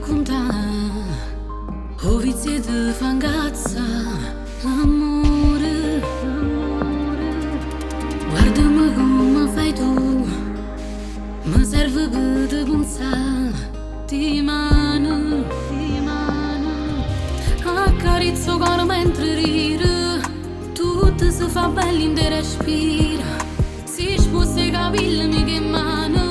raccontà. 'O vizio 'e te fa 'ncazzà. L'ammore, l'ammore. Guardame comme fai tu. Me serve pe te pensà. Dimane, dimane. Accarezza 'o core mentre rire. Tutto se fa bello 'int' 'o respiro. Si spuoste 'e capille mica 'e mano.